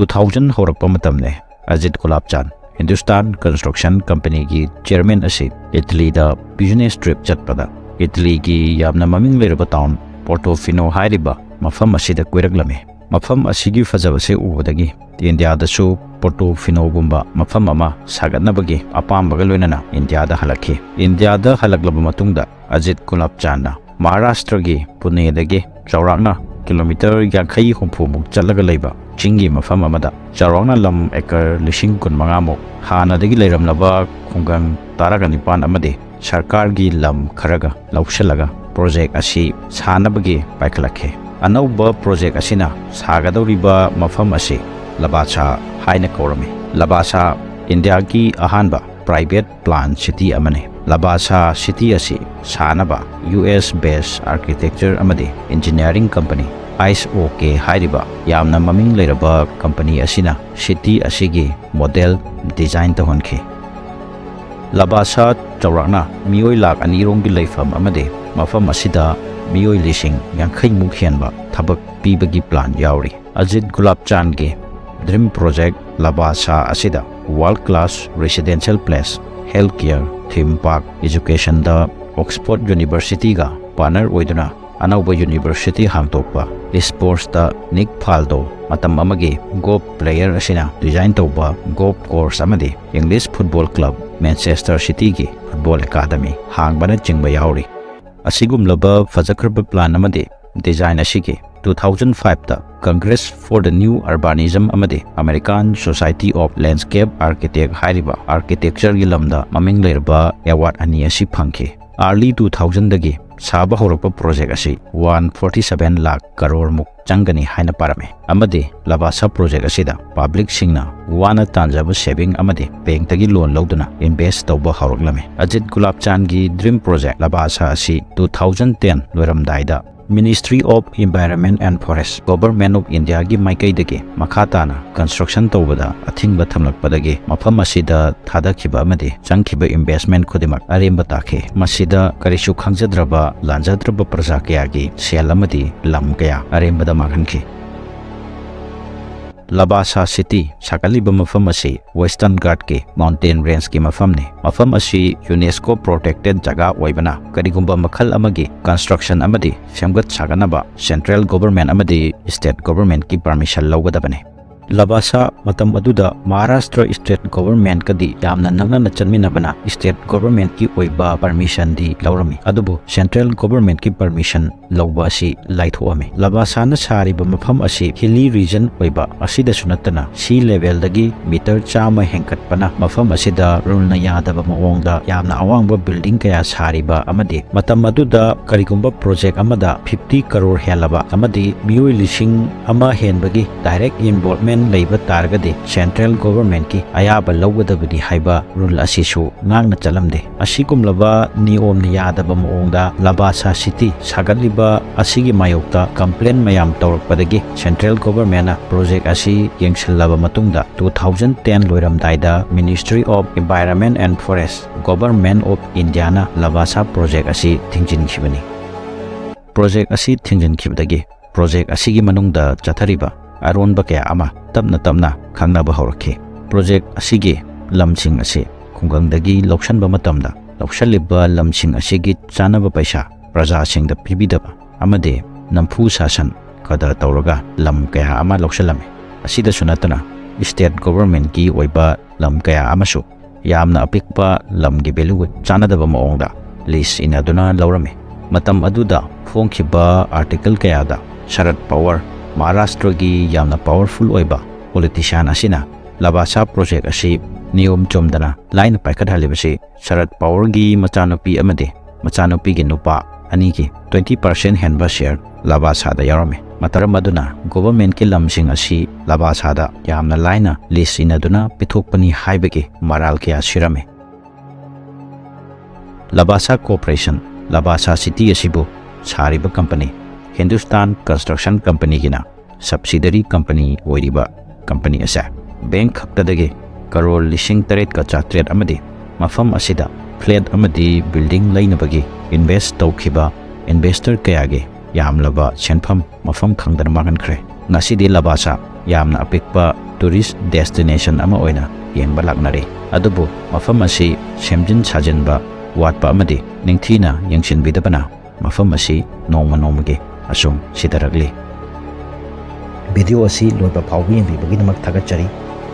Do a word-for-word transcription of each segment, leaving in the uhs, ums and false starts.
Two thousand ꯍꯧꯔꯛꯄ ꯃꯇꯝꯅꯦ꯫ ꯑꯖꯤꯠ ꯒꯨꯂꯥꯞ ꯆꯥꯟ, ꯍꯤꯟꯗꯨꯁꯇꯥꯟ ꯀꯟꯁꯇ꯭ꯔꯛꯁꯟ ꯀꯝꯄꯅꯤꯒꯤ ꯆꯤꯌꯔꯃꯦꯟ ꯑꯁꯤ ꯏꯇꯂꯤꯗ ꯕꯤꯖꯤꯅꯦꯁ ꯇ꯭ꯔꯤꯞ ꯆꯠꯄꯗ, ꯏꯇꯂꯤꯒꯤ ꯌꯥꯝꯅ ꯃꯃꯤꯡ ꯂꯩꯔꯕ ꯇꯥꯎꯟ ꯄꯣꯔꯇꯣꯐꯤꯅꯣ ꯍꯥꯏꯔꯤꯕ ꯃꯐꯝ ꯑꯁꯤꯗ ꯀꯣꯏꯔꯛꯂꯝꯃꯤ꯫ ꯃꯐꯝ ꯑꯁꯤꯒꯤ ꯐꯖꯕꯁꯦ ꯎꯕꯗꯒꯤ ꯏꯟꯗꯤꯌꯥꯗꯁꯨ ꯄꯣꯔꯇꯣꯐꯤꯅꯣꯒꯨꯝꯕ ꯃꯐꯝ ꯑꯃ ꯁꯥꯒꯠꯅꯕꯒꯤ ꯑꯄꯥꯝꯕꯒ ꯂꯣꯏꯅꯅ ꯏꯟꯗꯤꯌꯥꯗ ꯍꯜꯂꯛꯈꯤ꯫ ꯏꯟꯗꯤꯌꯥꯗ ꯍꯜꯂꯛꯂꯕ ꯃꯇꯨꯡꯗ ꯑꯖꯤꯠ ꯒꯨꯂꯥꯞ ꯆꯥꯟꯅ ꯃꯍꯥꯔꯥꯁꯇ꯭ꯔꯒꯤ ꯄꯨꯅꯦꯗꯒꯤ ꯆꯥꯎꯔꯥꯛꯅ ꯀꯤꯂꯣꯃꯤꯇꯔ ꯌꯥꯡꯈꯩ ꯍꯨꯝꯐꯨꯃꯨꯛ ꯆꯠꯂꯒ ꯂꯩꯕ ꯆꯤꯡꯒꯤ ꯃꯐꯝ ꯑꯃꯗ ꯆꯥꯎꯔꯥꯛꯅ ꯂꯝ ꯑꯦꯀꯔ ꯂꯤꯁꯤꯡ ꯀꯨꯟꯃꯉꯥꯃꯨꯛ ꯍꯥꯟꯅꯗꯒꯤ ꯂꯩꯔꯝꯂꯕ ꯈꯨꯡꯒꯪ ꯇꯔꯥꯒ ꯅꯤꯄꯥꯟ ꯑꯃꯗꯤ ꯁꯔꯀꯥꯔꯒꯤ ꯂꯝ ꯈꯔꯒ ꯂꯧꯁꯤꯜꯂꯒ ꯄ꯭ꯔꯣꯖꯦꯛ ꯑꯁꯤ ꯁꯥꯅꯕꯒꯤ ꯄꯥꯏꯈꯠꯂꯛꯈꯤ꯫ ꯑꯅꯧꯕ ꯄ꯭ꯔꯣꯖꯦꯛ ꯑꯁꯤꯅ ꯁꯥꯒꯗꯧꯔꯤꯕ ꯃꯐꯝ ꯑꯁꯤ ꯂꯕꯥꯁꯥ ꯍꯥꯏꯅ ꯀꯧꯔꯝꯃꯤ꯫ ꯂꯕꯥꯁꯥ ꯏꯟꯗꯤꯌꯥꯒꯤ ꯑꯍꯥꯟꯕ ꯄ꯭ꯔꯥꯏꯚꯦꯠ ꯄ꯭ꯂꯥꯟ ꯁꯤꯇꯤ ꯑꯃꯅꯤ꯫ ꯂꯕꯥꯁꯥ ꯁꯤꯇꯤ ꯑꯁꯤ ꯁꯥꯅꯕ ꯌꯨ ꯑꯦꯁ ꯕꯦꯁ ꯑꯥꯔꯀꯤꯇꯦꯛꯆꯔ ꯑꯃꯗꯤ ꯏꯟꯖꯤꯅꯤꯌꯥꯔꯤꯡ ꯀꯝꯄꯅꯤ ꯑꯥꯏꯁ ꯑꯣ ꯀꯦ ꯍꯥꯏꯔꯤꯕ ꯌꯥꯝꯅ ꯃꯃꯤꯡ ꯂꯩꯔꯕ ꯀꯝꯄꯅꯤ ꯑꯁꯤꯅ ꯁꯤꯇꯤ ꯑꯁꯤꯒꯤ ꯃꯣꯗꯦꯜ ꯗꯤꯖꯥꯏꯟ ꯇꯧꯍꯟꯈꯤ꯫ ꯂꯕꯥꯁꯥ ꯆꯥꯎꯔꯥꯛꯅ ꯃꯤꯑꯣꯏ ꯂꯥꯈ ꯑꯅꯤꯔꯣꯝꯒꯤ ꯂꯩꯐꯝ ꯑꯃꯗꯤ ꯃꯐꯝ ꯑꯁꯤꯗ ꯃꯤꯑꯣꯏ ꯂꯤꯁꯤꯡ ꯌꯥꯡꯈꯩꯃꯨꯛ ꯍꯦꯟꯕ ꯊꯕꯛ ꯄꯤꯕꯒꯤ ꯄ꯭ꯂꯥꯟ ꯌꯥꯎꯔꯤ꯫ ꯑꯖꯤꯠ ꯒꯨꯂꯥꯞ ꯆꯥꯟꯒꯤ ꯗ꯭ꯔꯤꯝ ꯄ꯭ꯔꯣꯖꯦꯛ ꯂꯕꯥꯁꯥ ꯑꯁꯤꯗ world class residential place, health care, theme park, ꯏꯖꯨꯀꯦꯁꯟꯗ ꯑꯣꯛꯁꯐꯣꯔꯗ ꯌꯨꯅꯤꯚꯔꯁꯤꯇꯤꯒ ꯄꯥꯔꯠꯅꯔ ꯑꯣꯏꯗꯨꯅ ꯑꯅꯧꯕ ꯌꯨꯅꯤꯚꯔꯁꯤꯇꯤ ꯍꯥꯡꯗꯣꯛꯄ, ꯏꯁꯄꯣꯔꯠꯁꯇ ꯅꯤꯛ ꯐꯥꯜꯗꯣ, ꯃꯇꯝ ꯑꯃꯒꯤ ꯒꯣꯜꯐ ꯄ꯭ꯂꯦꯌꯔ ꯑꯁꯤꯅ ꯗꯤꯖꯥꯏꯟ ꯇꯧꯕ ꯒꯣꯜꯐ ꯀꯣꯔꯁ ꯑꯃꯗꯤ ꯏꯪꯂꯤꯁ ꯐꯨꯠꯕꯣꯜ ꯀ꯭ꯂꯕ ꯃꯦꯟꯆꯦꯁꯇꯔ ꯁꯤꯇꯤꯒꯤ ꯐꯨꯠꯕꯣꯜ ꯑꯦꯀꯥꯗꯃꯤ ꯍꯥꯡꯕꯅꯆꯤꯡꯕ ꯌꯥꯎꯔꯤ꯫ ꯑꯁꯤꯒꯨꯝꯂꯕ ꯐꯖꯈ꯭ꯔꯕ ꯄ꯭ꯂꯥꯟ ꯑꯃꯗꯤ ꯗꯤꯖꯥꯏꯟ ꯑꯁꯤꯒꯤ ꯇꯨ ꯊꯥꯎꯖꯟ ꯐꯥꯏꯚꯇ Congress for the New Urbanism ꯑꯃꯗꯤ American Society of Landscape Architect ꯍꯥꯏꯔꯤꯕ ꯑꯥꯔꯀꯤꯇꯦꯛꯆꯔꯒꯤ ꯂꯝꯗ ꯃꯃꯤꯡ ꯂꯩꯔꯕ ꯑꯦꯋꯥꯔꯗ ꯑꯅꯤ ꯑꯁꯤ ꯐꯪꯈꯤ꯫ ꯑꯥꯔꯂꯤ ꯇꯨ ꯊꯥꯎꯖꯟꯗꯒꯤ ꯁꯥꯕ ꯍꯧꯔꯛꯄ ꯄ꯭ꯔꯣꯖꯦꯛ ꯑꯁꯤ ꯋꯥꯟ ꯐꯣꯔꯇꯤ ꯁꯚꯦꯟ ꯂꯥꯈ ꯀꯔꯣꯔꯃꯨꯛ ꯆꯪꯒꯅꯤ ꯍꯥꯏꯅ ꯄꯥꯔꯝꯃꯤ ꯑꯃꯗꯤ ꯂꯕꯥꯁꯥ ꯄ꯭ꯔꯣꯖꯦꯛ ꯑꯁꯤꯗ ꯄꯕ꯭ꯂꯤꯛꯁꯤꯡꯅ ꯋꯥꯅ ꯇꯥꯟꯖꯕ ꯁꯦꯚꯤꯡ ꯑꯃꯗꯤ ꯕꯦꯡꯛꯇꯒꯤ ꯂꯣꯟ ꯂꯧꯗꯨꯅ ꯏꯟꯚꯦꯁ꯭ꯠ ꯇꯧꯕ ꯍꯧꯔꯛꯂꯝꯃꯤ꯫ ꯑꯖꯤꯠ ꯒꯨꯂꯥꯞ ꯆꯥꯟꯒꯤ ꯗ꯭ꯔꯤꯝ ꯄ꯭ꯔꯣꯖꯦꯛ ꯂꯕꯥꯁꯥ ꯑꯁꯤ ꯇꯨ ꯊꯥꯎꯖꯟ ꯇꯦꯟ ꯂꯣꯏꯔꯝꯗꯥꯏꯗ Ministry of Environment and Forest, Government of Indiaꯒꯤ ꯃꯥꯏꯀꯩꯗꯒꯤ ꯃꯈꯥ ꯇꯥꯅ ꯀꯟꯁꯇ꯭ꯔꯛꯁꯟ ꯇꯧꯕꯗ ꯑꯊꯤꯡꯕ ꯊꯝꯂꯛꯄꯗꯒꯤ ꯃꯐꯝ ꯑꯁꯤꯗ ꯊꯥꯗꯈꯤꯕ ꯑꯃꯗꯤ ꯆꯪꯈꯤꯕ ꯏꯟꯚꯦꯁ꯭ꯠꯃꯦꯟꯠ ꯈꯨꯗꯤꯡꯃꯛ ꯑꯔꯦꯝꯕ ꯇꯥꯈꯤ꯫ ꯃꯁꯤꯗ ꯀꯔꯤꯁꯨ ꯈꯪꯖꯗ꯭ꯔꯕ, ꯂꯥꯟꯖꯗ꯭ꯔꯕ ꯄ꯭ꯔꯖꯥ ꯀꯌꯥꯒꯤ ꯁꯦꯜ ꯑꯃꯗꯤ ꯂꯝ ꯀꯌꯥ ꯑꯔꯦꯝꯕꯗ ꯃꯥꯡꯍꯟꯈꯤ꯫ ꯂꯕꯥꯁꯥ ꯁꯤꯇꯤ ꯁꯥꯒꯠꯂꯤꯕ ꯃꯐꯝ ꯑꯁꯤ Western Ghatꯀꯤ mountain rangeꯀꯤ ꯃꯐꯝꯅꯤ꯫ ꯃꯐꯝ ꯑꯁꯤ UNESCO protected ꯖꯒꯥ ꯑꯣꯏꯕꯅ ꯀꯔꯤꯒꯨꯝꯕ ꯃꯈꯜ ꯑꯃꯒꯤ construction ꯑꯃꯗꯤ ꯁꯦꯝꯒꯠ ꯁꯥꯒꯠꯅꯕ central government ꯑꯃꯗꯤ state governmentꯀꯤ permission ꯂꯧꯒꯗꯕꯅꯤ꯫ ꯂꯕꯥꯁꯥ ꯃꯇꯝ ꯑꯗꯨꯗ ꯃꯍꯥꯔꯥꯁꯇ꯭ꯔ state governmentꯀꯗꯤ ꯌꯥꯝꯅ ꯅꯛꯅꯅ ꯆꯠꯃꯤꯟꯅꯕꯅ state governmentꯀꯤ ꯑꯣꯏꯕ permissionꯗꯤ ꯂꯧꯔꯝꯃꯤ, ꯑꯗꯨꯕꯨ central governmentꯀꯤ permission ꯂꯧꯕ ꯑꯁꯤ ꯂꯥꯏꯊꯣꯛꯑꯝꯃꯤ꯫ ꯂꯕꯥꯁꯥꯅ ꯁꯥꯔꯤꯕ ꯃꯐꯝ ꯑꯁꯤ hilly region ꯑꯣꯏꯕ ꯑꯁꯤꯗꯁꯨ ꯅꯠꯇꯅ sea levelꯗꯒꯤ meter ꯆꯥꯝꯃ ꯍꯦꯟꯒꯠꯄꯅ ꯃꯐꯝ ꯑꯁꯤꯗ ruleꯅ ꯌꯥꯗꯕ ꯃꯑꯣꯡꯗ ꯌꯥꯝꯅ ꯑꯋꯥꯡꯕ building ꯀꯌꯥ ꯁꯥꯔꯤꯕ ꯑꯃꯗꯤ ꯃꯇꯝ ꯑꯗꯨꯗ ꯀꯔꯤꯒꯨꯝꯕ project ꯑꯃꯗ fifty crore ꯍꯦꯜꯂꯕ ꯑꯃꯗꯤ ꯃꯤꯑꯣꯏ ꯂꯤꯁꯤꯡ ꯑꯃ ꯍꯦꯟꯕꯒꯤ direct involvement ꯂꯩꯕ ꯇꯥꯔꯒꯗꯤ central governmentꯀꯤ ꯑꯌꯥꯕ ꯂꯧꯒꯗꯕꯅꯤ ꯍꯥꯏꯕ rule ꯑꯁꯤꯁꯨ ꯉꯥꯛꯅ ꯆꯠꯂꯝꯗꯦ꯫ ꯑꯁꯤꯒꯨꯝꯂꯕ ꯅꯤꯌꯣꯝꯅ ꯌꯥꯗꯕ ꯃꯑꯣꯡꯗ ꯂꯕꯥꯁꯥ city ꯁꯥꯒꯠꯂꯤꯕ ꯑꯁꯤꯒꯤ ꯃꯥꯌꯣꯛꯇ complaint ꯃꯌꯥꯝ ꯇꯧꯔꯛꯄꯗꯒꯤ central governmentꯅ project ꯑꯁꯤ ꯌꯦꯡꯁꯤꯜꯂꯕ ꯃꯇꯨꯡꯗ two thousand ten ꯂꯣꯏꯔꯝꯗꯥꯏꯗ Ministry of Environment and Forest, Government of Indiaꯅ ꯂꯕꯥꯁꯥ project ꯑꯁꯤ ꯊꯤꯡꯖꯤꯟꯈꯤꯕꯅꯤ꯫ Project ꯑꯁꯤ ꯊꯤꯡꯖꯤꯟꯈꯤꯕꯗꯒꯤ project ꯑꯁꯤꯒꯤ ꯃꯅꯨꯡꯗ ꯆꯠꯊꯔꯤꯕ ꯑꯔꯣꯟꯕ ꯀꯌꯥ ꯑꯃ ꯇꯞꯅ ꯇꯞꯅ ꯈꯪꯅꯕ ꯍꯧꯔꯛꯈꯤ꯫ Project ꯑꯁꯤꯒꯤ ꯂꯝꯁꯤꯡ ꯑꯁꯤ ꯈꯨꯡꯒꯪꯗꯒꯤ ꯂꯧꯁꯤꯟꯕ ꯃꯇꯝꯗ ꯂꯧꯁꯤꯜꯂꯤꯕ ꯂꯝꯁꯤꯡ ꯑꯁꯤꯒꯤ ꯆꯥꯅꯕ ꯄꯩꯁꯥ ꯄ꯭ꯔꯖꯥꯁꯤꯡꯗ ꯄꯤꯕꯤꯗꯕ ꯑꯃꯗꯤ ꯅꯝꯐꯨ ꯁꯥꯁꯟ ꯈꯗ ꯇꯧꯔꯒ ꯂꯝ ꯀꯌꯥ ꯑꯃ ꯂꯧꯁꯤꯜꯂꯝꯃꯤ꯫ ꯑꯁꯤꯗꯁꯨ ꯅꯠꯇꯅ state governmentꯀꯤ ꯑꯣꯏꯕ ꯂꯝ ꯀꯌꯥ ꯑꯃꯁꯨ ꯌꯥꯝꯅ ꯑꯄꯤꯛꯄ ꯂꯝꯒꯤ valueꯒ ꯆꯥꯟꯅꯗꯕ ꯃꯑꯣꯡꯗ lease ꯏꯅꯗꯨꯅ ꯂꯧꯔꯝꯃꯤ꯫ ꯃꯇꯝ ꯑꯗꯨꯗ ꯐꯣꯡꯈꯤꯕ article ꯀꯌꯥꯗ ꯁꯔꯠ ꯄꯋꯥꯔ, ꯃꯍꯥꯔꯥꯁꯇ꯭ꯔꯒꯤ ꯌꯥꯝꯅ powerful ꯑꯣꯏꯕ politician ꯑꯁꯤꯅ ꯂꯕꯥꯁꯥ project ꯑꯁꯤ ꯅꯤꯌꯣꯝ ꯆꯨꯝꯗꯅ ꯂꯥꯏꯅ ꯄꯥꯏꯈꯠꯍꯜꯂꯤꯕꯁꯤ ꯁꯔꯠ ꯄꯋꯥꯔꯒꯤ ꯃꯆꯥꯅꯨꯄꯤ ꯑꯃꯗꯤ ꯃꯆꯥꯅꯨꯄꯤꯒꯤ ꯅꯨꯄꯥ ꯑꯅꯤꯒꯤ twenty percent ꯍꯦꯟꯕ share ꯂꯕꯥꯁꯥꯗ ꯌꯥꯎꯔꯝꯃꯤ꯫ ꯃꯔꯝ ꯑꯗꯨꯅ governmentꯀꯤ ꯂꯝꯁꯤꯡ ꯑꯁꯤ ꯂꯕꯥꯁꯥꯗ ꯌꯥꯝꯅ ꯂꯥꯏꯅ lease ꯏꯅꯗꯨꯅ ꯄꯤꯊꯣꯛꯄꯅꯤ ꯍꯥꯏꯕꯒꯤ ꯃꯔꯥꯜ ꯀꯌꯥ ꯁꯤꯔꯝꯃꯤ꯫ ꯂꯕꯥꯁꯥ Corporation, ꯂꯕꯥꯁꯥ city ꯑꯁꯤꯕꯨ ꯁꯥꯔꯤꯕ company Hindustan Construction Companyꯒꯤꯅ subsidiary company ꯑꯣꯏꯔꯤꯕ company ꯑꯁꯦ bank ꯈꯛꯇꯗꯒꯤ ꯀꯔꯣꯔ ꯂꯤꯁꯤꯡ ꯇꯔꯦꯠꯀ ꯆꯥꯇ꯭ꯔꯦꯠ ꯑꯃꯗꯤ ꯃꯐꯝ ꯑꯁꯤꯗ flat ꯑꯃꯗꯤ building ꯂꯩꯅꯕꯒꯤ invest ꯇꯧꯈꯤꯕ investor ꯀꯌꯥꯒꯤ ꯌꯥꯝꯂꯕ ꯁꯦꯟꯐꯝ ꯃꯐꯝ ꯈꯪꯗꯅ ꯃꯥꯡꯍꯟꯈ꯭ꯔꯦ꯫ ꯉꯁꯤꯗꯤ ꯂꯕꯥꯁꯥ ꯌꯥꯝꯅ ꯑꯄꯤꯛꯄ tourist destination ꯑꯃ ꯑꯣꯏꯅ ꯌꯦꯡꯕ ꯂꯥꯛꯅꯔꯤ꯫ ꯑꯗꯨꯕꯨ ꯃꯐꯝ ꯑꯁꯤ ꯁꯦꯝꯖꯤꯟ ꯁꯥꯖꯤꯟꯕ ꯋꯥꯠꯄ ꯑꯃꯗꯤ ꯅꯤꯡꯊꯤꯅ ꯌꯦꯡꯁꯤꯟꯕꯤꯗꯕꯅ ꯃꯐꯝ ꯑꯁꯤ ꯅꯣꯡꯃ ꯅꯣꯡꯃꯒꯤ ꯑꯁꯨꯝ ꯁꯤꯊꯔꯛꯂꯤ꯫ Video ꯑꯁꯤ ꯂꯣꯏꯕ ꯐꯥꯎꯕ ꯌꯦꯡꯕꯤꯕꯒꯤꯗꯃꯛ ꯊꯥꯒꯠꯆꯔꯤ꯫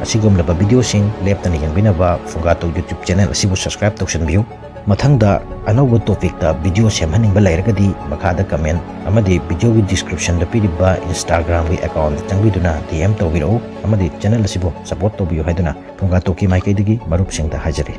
ꯑꯁꯤꯒꯨꯝꯂꯕ videoꯁꯤꯡ ꯂꯦꯞꯇꯅ ꯌꯦꯡꯕꯤꯅꯕ ꯐꯨꯡꯒꯥꯇꯣ YouTube channel ꯑꯁꯤꯕꯨ subscribe ꯇꯧꯁꯤꯟꯕꯤꯌꯨ꯫ ꯃꯊꯪꯗ ꯑꯅꯧꯕ topicꯇ video ꯁꯦꯝꯍꯟꯅꯤꯡꯕ ꯂꯩꯔꯒꯗꯤ ꯃꯈꯥꯗ comment ꯑꯃꯗꯤ videoꯒꯤ descriptionꯗ ꯄꯤꯔꯤꯕ Instagramꯒꯤ accountꯇ ꯆꯪꯕꯤꯗꯨꯅ D M ꯇꯧꯕꯤꯔꯛꯎ ꯑꯃꯗꯤ channel ꯑꯁꯤꯕꯨ support ꯇꯧꯕꯤꯌꯨ ꯍꯥꯏꯗꯨꯅ ꯐꯨꯡꯒꯥꯇꯣꯀꯤ ꯃꯥꯏꯀꯩꯗꯒꯤ ꯃꯔꯨꯞꯁꯤꯡꯗ ꯍꯥꯏꯖꯔꯤ꯫